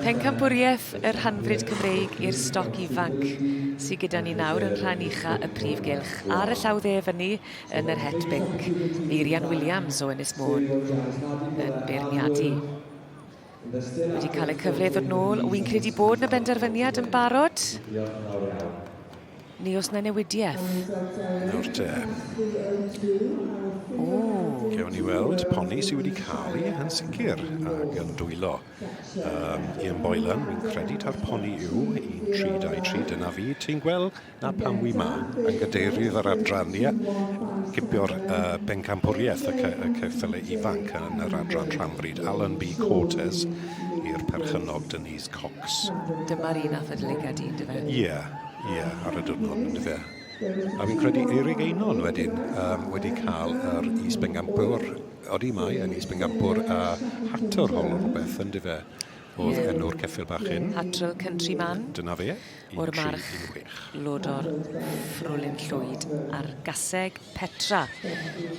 Pencampwriaeth y rhanfrid Cymreig i'r stoc ifanc sydd gyda ni nawr yn rhan ucha y prif gylch. Ar y llaw dde fyny yn yr het binc, Eirian Williams o Ynys Môn yn beirniadu. Wedi cael y cyfle i ddod nôl. Wy'n credu bod 'na benderfyniad yn barod. Neu os 'na newidieth. Nawr te. O. Gewn ni weld poni sydd wedi cael ei yn sicr ac yn dwylo. Um, Ian Boylan, fi'n credu ta'r poni yw 1323, dyna fi. Ti'n gweld Na pam wi 'ma, yn gadeirydd yr adran, ie. Cipio'r uh, bencampwriaeth y, y ceffylau ifanc yn yr adran rhanfryd, Alan B. Cortez, i'r perchennog Denise Cox. Dyma'r un ath y lygad i, yndyfe? Ie, yeah, ie, yeah, ar y diwrnod, yndyfe. A fi'n credu Eirig Einon wedyn um, wedi cael yr is-bencampwr, odi mae yn is-bencampwr a uh, Hatter Hall o rhywbeth, yndyfe? Oedd yeah. enw'r ceffyl bach hyn. Hatrel Countryman. Dyna fe. O'r march Lodor Frolyn Llwyd a'r gaseg Petra.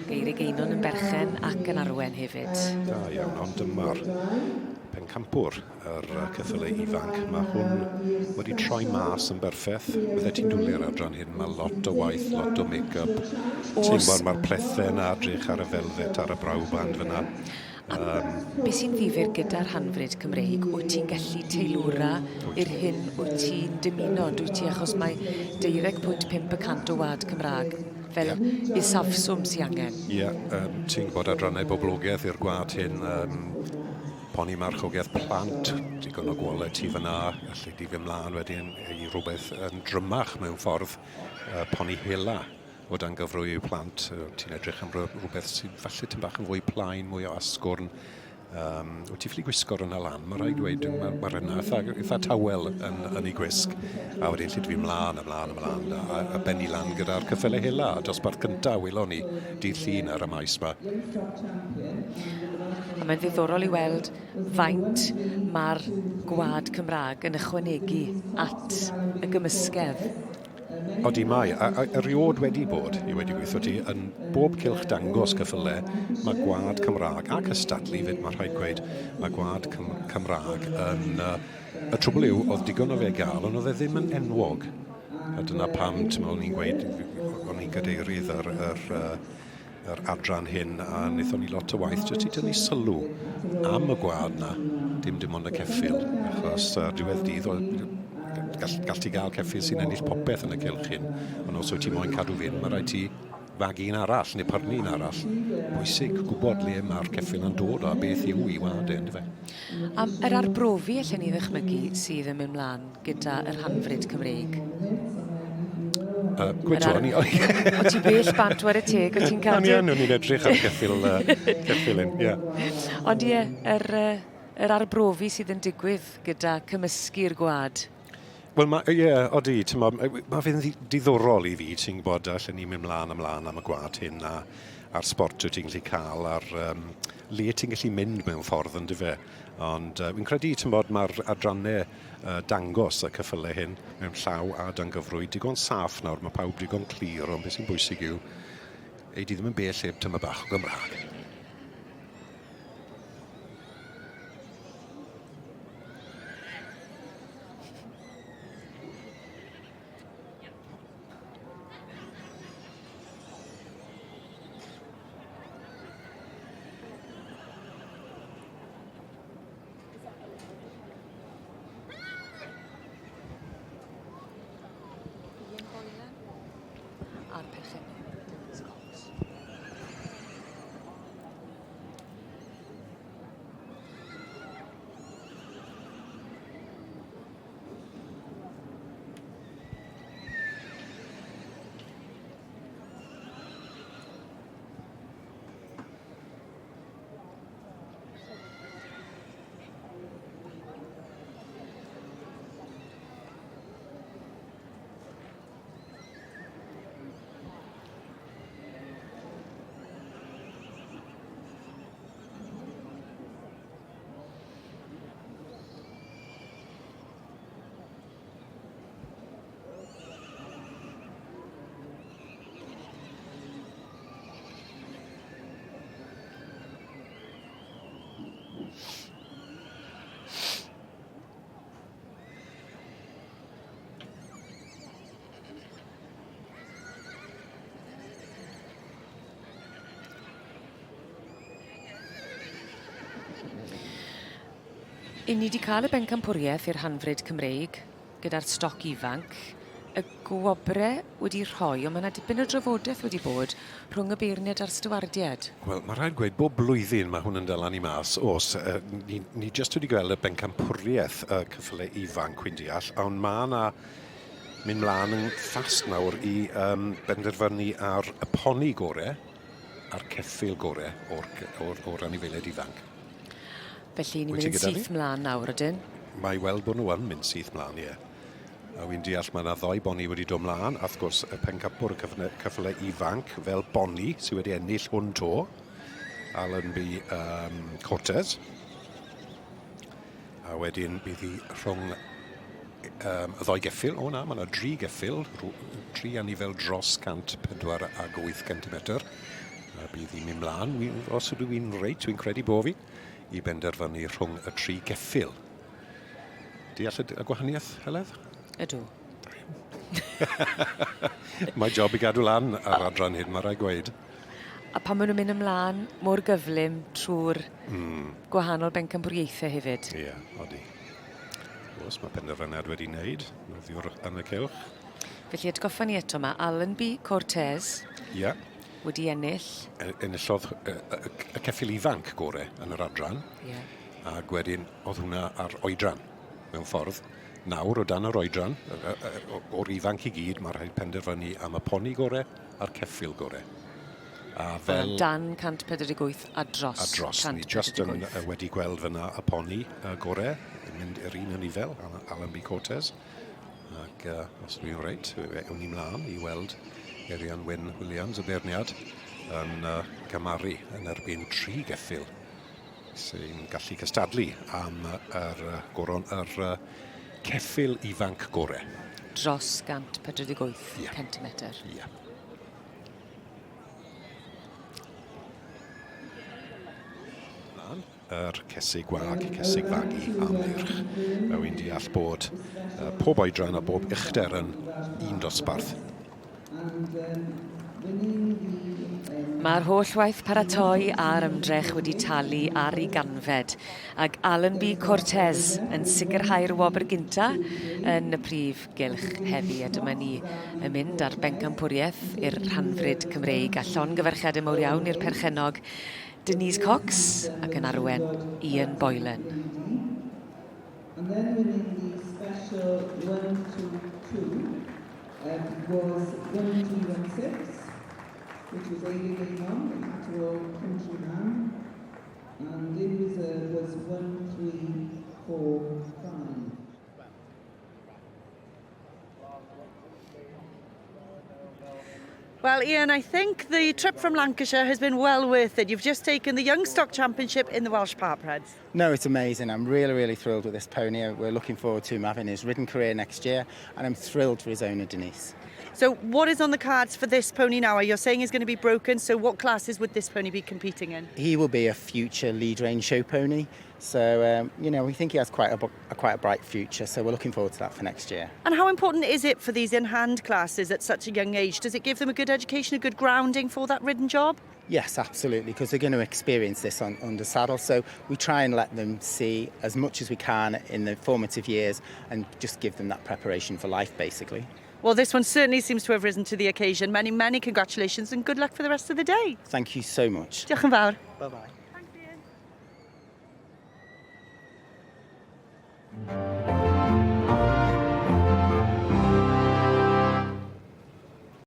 Geirig Einon yn berchen ac yn arwen hefyd. Da iawn, ond dyma'r pencampwr yr ceffylau ifanc. Mae hwn wedi troi mas yn berffeth. Bydde ti'n dwlu'r adran hyn, mae lot o waith, lot o make-up. Ti'n gwybod, mae'r plethe yna adrych ar y felfet ar y brawband fyna. A be sy'n ddifyr gyda'r rhanfrid Cymreig, wyt ti'n gallu teilwra i'r hyn wyt ti'n dymuno, dwyt ti, achos mae 12.5 y cant o wlad Cymraeg fel yeah. isafswm sy'n angen. Ie, yeah, um, ti'n gwybod adrannau boblogaidd i'r gwlad hyn, um, poni marchogaeth plant, digon o gwality fyna, allu di fy mlaen wedyn i rhywbeth yn drymach mewn ffordd, uh, poni hela. O dan gyfrwy i'w plant, ti'n edrych am rhywbeth sy'n falle tipyn bach yn fwy plaen, mwy o asgwrn. Um, wyt ti ffili gwisgo'r yna lan, mae rhaid dweud, mae'r ma yna eitha, eitha tawel yn, yn ei gwisg. A wedyn lle dwi mlaen, ymlaen, ymlaen, a, a benni lan gyda'r cyffele hela, a dosbarth cyntaf welon ni dydd Llun ar y maes ma. A mae'n ddiddorol i weld faint mae'r gwlad Cymraeg yn ychwanegu at y gymysgedd. Odi mae, a, a, erioed wedi bod, i wedi gweithio ti, yn bob cylch dangos cyffyle, mae gwlad Cymraeg, a cystadlu fyd, mae rhaid gweud, mae gwlad Cym Cymraeg yn... Uh, y trwbl yw, oedd digon o fe gael, ond oedd e ddim yn enwog. A dyna pam, ti'n meddwl, ni'n gweud, o'n i'n gadeirydd yr, yr, uh, yr adran hyn a wnaethon ni lot o waith jyst i dynnu sylw am y gwlad na, dim dim ond y ceffyl, achos ar diwedd dydd, gall, gall ti gael ceffyl sy'n ennill popeth yn y cylch hyn, ond os wyt ti moyn cadw fynd, mae rhaid ti fagu un arall neu prynu un arall. Bwysig gwybod le mae'r ceffyl yn dod o a beth yw i wlad e, yndyfe? Am yr arbrofi allen ni ddechmygu sydd yn mynd mlaen gyda yr hanfryd Cymreig? Gweud to, o'n i... O ti bell bant ware teg, o ti'n cadw... O'n i yn, o'n i'n edrych ar geffyl, uh, geffyl un, ie. Ond ie, yr, uh, yr arbrofi sydd yn digwydd gyda cymysgu'r gwad. Wel, ma, ie, yeah, odi, ti'n ma, ma fe'n diddorol i fi, ti'n gwybod, allan ni'n mynd mlaen a mlaen am y gwad hyn a, a'r sport wyt ti'n gallu cael a'r um, le ti'n gallu mynd mewn ffordd yn dyfe. Ond uh, fi'n credu, ti'n bod, mae'r adrannau uh, dangos y cyffylau hyn mewn llaw a dan gyfrwy digon saff nawr, mae pawb digon clir, ond beth sy'n bwysig yw, ei di ddim yn bell heb tyma bach o Gymraeg. A'r perchennog, Dennis Cox. 'Yn ni 'di cael y bencampwriaeth i'r Hanfryd Cymreig gyda'r stoc ifanc, y gwobre wedi rhoi, ond mae 'na dipyn o drafodaeth wedi bod rhwng y beirniaid a'r stiwardiaid. Wel, mae rhaid gweud, bob blwyddyn mae hwn yn dala ni mas. Oes, ni, ni jyst wedi gweld y bencampwriaeth y cyffyle ifanc, wi'n deall, ond mae yna mynd mlaen yn fast nawr i benderfynu ar y poni gore a'r ceffyl gore o'r, or, or anifeiliaid ifanc. Felly ni'n mynd yn syth mlaen nawr, ydyn? Mae i weld bod nhw yn mynd syth mlaen, ie. A wy'n deall mae yna ddoi boni wedi dod mlaen, a wrth gwrs y pencampwr y cyffyle ifanc fel Boni sydd wedi ennill hwn to, Allenby Cortez. A wedyn bydd hi rhwng y ddoi geffyl. O na, mae yna dri geffyl, tri anifel dros 148 cm. A bydd hi'n mynd mlaen, os ydw i'n reit, dwi'n credu bo fi, i benderfynu rhwng y tri geffyl. Deall y gwahaniaeth, Heledd? Ydw. Mae job i gadw lan ar adran hyn, mae rhaid gweud. A pan maen nhw'n mynd ymlaen mor gyflym trwy'r gwahanol bencampwriaethau hefyd. Ie, yeah, odi. Oes, mae penderfyniad wedi wneud, noddiwr yn y cylch. Felly atgoffa ni eto, mae Allenby Cortez wedi ennill. Enillodd y, y, y ceffyl ifanc gore yn yr adran. Yeah. Ac wedyn oedd hwnna ar oedran, mewn ffordd. Nawr, o dan yr oedran, o'r ifanc i gyd, mae rhaid penderfynu am y poni gore a'r ceffyl gore. A fel... Dan 148 a dros. A dros. Ni just yn wedi gweld fyna y poni gore, yn mynd i'r un ynifel, Alan B. Cortez. Ac os dwi'n reit, ewn ni mlaen i weld Eirian Wyn Williams, y beirniad, yn cymaru yn erbyn tri geffyl sy'n gallu cystadlu am yr goron, yr ceffyl ifanc gore. Dros 148 centimetr. Ie. Yeah. Yr cesig wag, cesig fagu a meirch. A wy'n deall bod pob oedran a bob uchder yn un dosbarth. Mae'r holl waith paratoi a'r ymdrech wedi talu ar ei ganfed, ac Allenby Cortez yn sicrhau'r wobr gynta yn y prif gylch heddi, a dyma ni yn mynd ar bencampwriaeth i'r rhanfryd Cymreig, a llongyfarchiadau mawr iawn i'r perchennog Denise Cox ac yn arwen Ian Boylan. And then winning the special 1-2-2 was 1216, which was Ailey Gaimon, the Catterall countryman, and in reserve was 1345. Well, Ian, I think the trip from Lancashire has been well worth it. You've just taken the Young Stock Championship in the Welsh Partbreds. No, it's amazing. I'm really, really thrilled with this pony. We're looking forward to him having his ridden career next year, and I'm thrilled for his owner, Denise. So what is on the cards for this pony now? You're saying he's going to be broken, so what classes would this pony be competing in? He will be a future lead range show pony. So, you know, we think he has quite a bright future, so we're looking forward to that for next year. And how important is it for these in-hand classes at such a young age? Does it give them a good education, a good grounding for that ridden job? Yes, absolutely, because they're going to experience this under saddle. So we try and let them see as much as we can in the formative years and just give them that preparation for life, basically. Well, this one certainly seems to have risen to the occasion. Many, many congratulations and good luck for the rest of the day. Thank you so much. Diolch yn fawr. Bye-bye. Thanks, Ian.